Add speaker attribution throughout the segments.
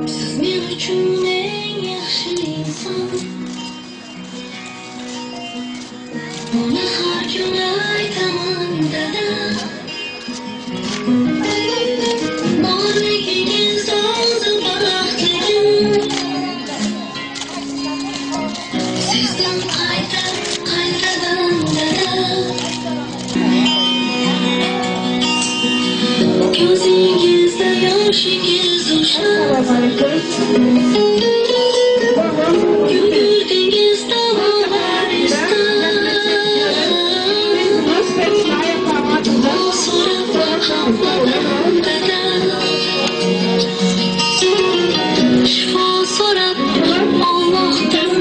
Speaker 1: Siz men üçin eň ýagşy ynsan. Muny har gün aýtaman dada. Borligingiz o'zi baxtligim. Sizdan qayta qaytadan dada. Ko'zingizda yoshingiz o'sha. Kuldirdingiz dog'lar So'rab hammadan dada. Shifo so'rab Allohdan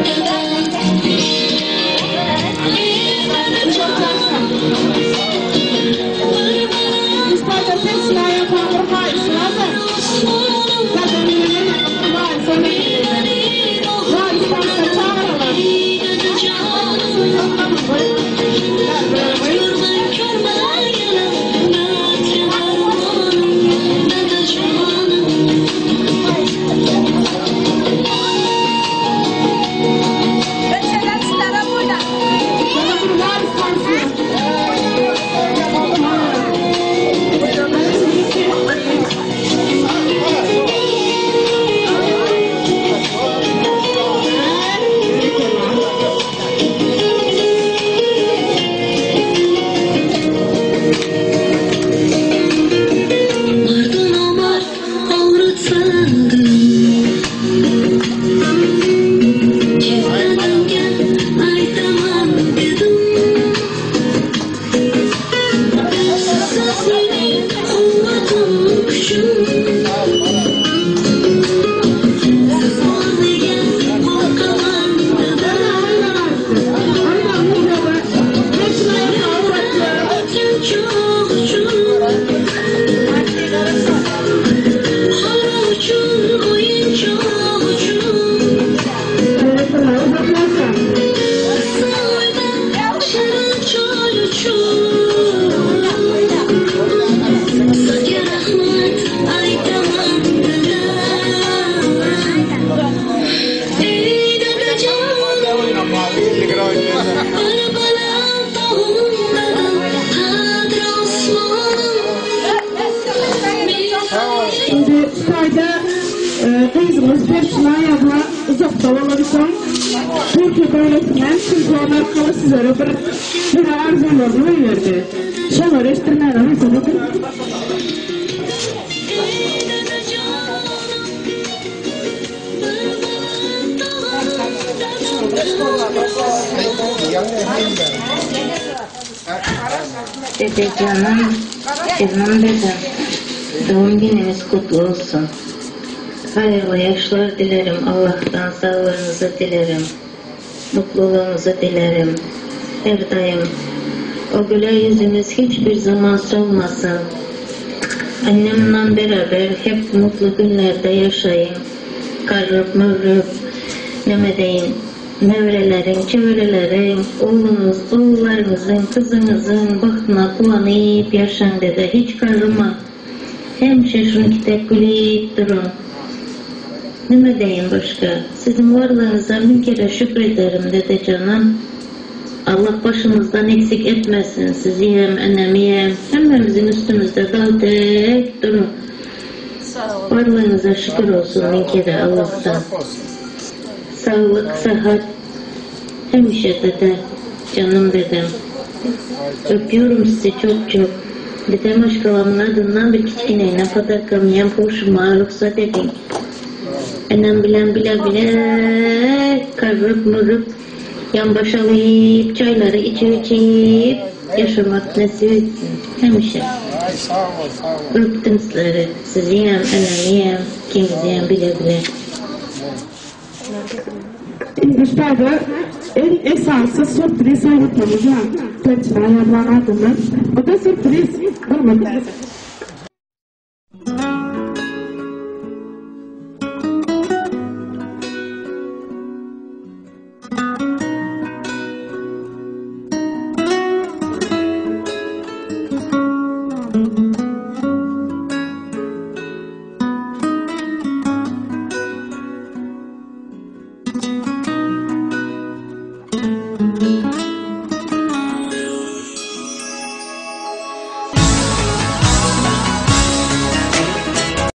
Speaker 1: dada. Ey dadajon, bir balam Mardu nomard og'ritsadim. Dadamga aytaman dedim. Siz mening quvvatim, kuchim. Siz borliga qo'rqaman dada. O'tgan uchun, xora uchun, o'yinchoq uchun. Soyda shirin choy uchun. Sizga rahmat aytaman dada. Ey dadajonim, bir baland tog'im dadam, qadri osmonim.
Speaker 2: Şimdi sayda gyzymyz Perçinay abla uzakda bolansoň Türkiýe döwletinden telefon arkaly sizlere bir bir arzuwlaryny goýberdi. Şolary eşitdirmäge rugsat ediň.
Speaker 1: Ey dadajonim, bir baland tog'im dadam, qadri osmonim.
Speaker 3: Dede canım, canım dedem. Doğum gününüz kutlu olsun. Hayırlı yaşlar dilerim. Allah'tan sağlığınızı dilerim. Mutluluğunuzu dilerim. Her daim. O güler yüzünüz hiçbir zaman solmasın. Annemle beraber hep mutlu günlerde yaşayın. Karıp mırıp, neme deyin, nevrelerin, çevrelerin, oğlunuz, oğullarınızın, kızınızın bahtına kuvanıp yaşan dede. Hiç karıma. Hemşe şunki tek gülüp durun. Neme deyin başka? Sizin varlığınıza bin kere şükrederim dede canım. Allah başımızdan eksik etmesin. Sizi hem enemi hem hemmemizin üstümüzde dal tek durun. Varlığınıza şükür olsun bin kere Allah'tan. Sağlık, sıhhat hemişe dede, canım dedem. Öpüyorum sizi çok çok. Dedem aşkalamın adından bir kiçkineyle padarkamıyan poşuma ruhsat edin. Enem bilen bile bile karıp mırıp yan başalayıp çayları içip içip yaşamak nasip etsin hemişe.
Speaker 4: Ay sağ ol, sağ ol.
Speaker 3: Öptüm sizleri. Sizi hem, enemi hem, ikimizi hem bile bile.
Speaker 2: Indi ştaýda eň esasy sürpriz sowgatlarymyz bar. Perçinay ablaň adyndan. O da sürpriz. Bolmady.